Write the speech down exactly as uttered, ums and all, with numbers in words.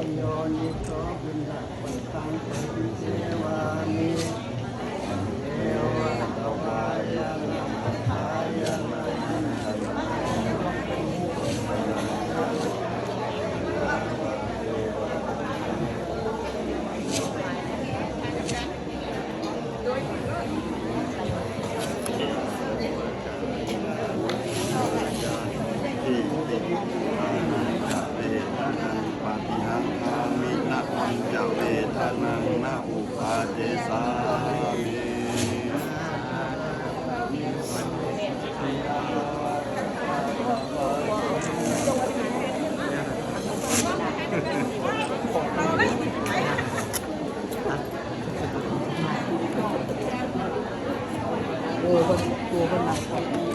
Yoniso piṇḍapātaṃ paṭisevāmi, evaṃ tavāya namassāya namassāya. Paṭihaṅkhāmi navañca vedanaṃ na uppādessāmi. โอ้โห ตัวคนหนัก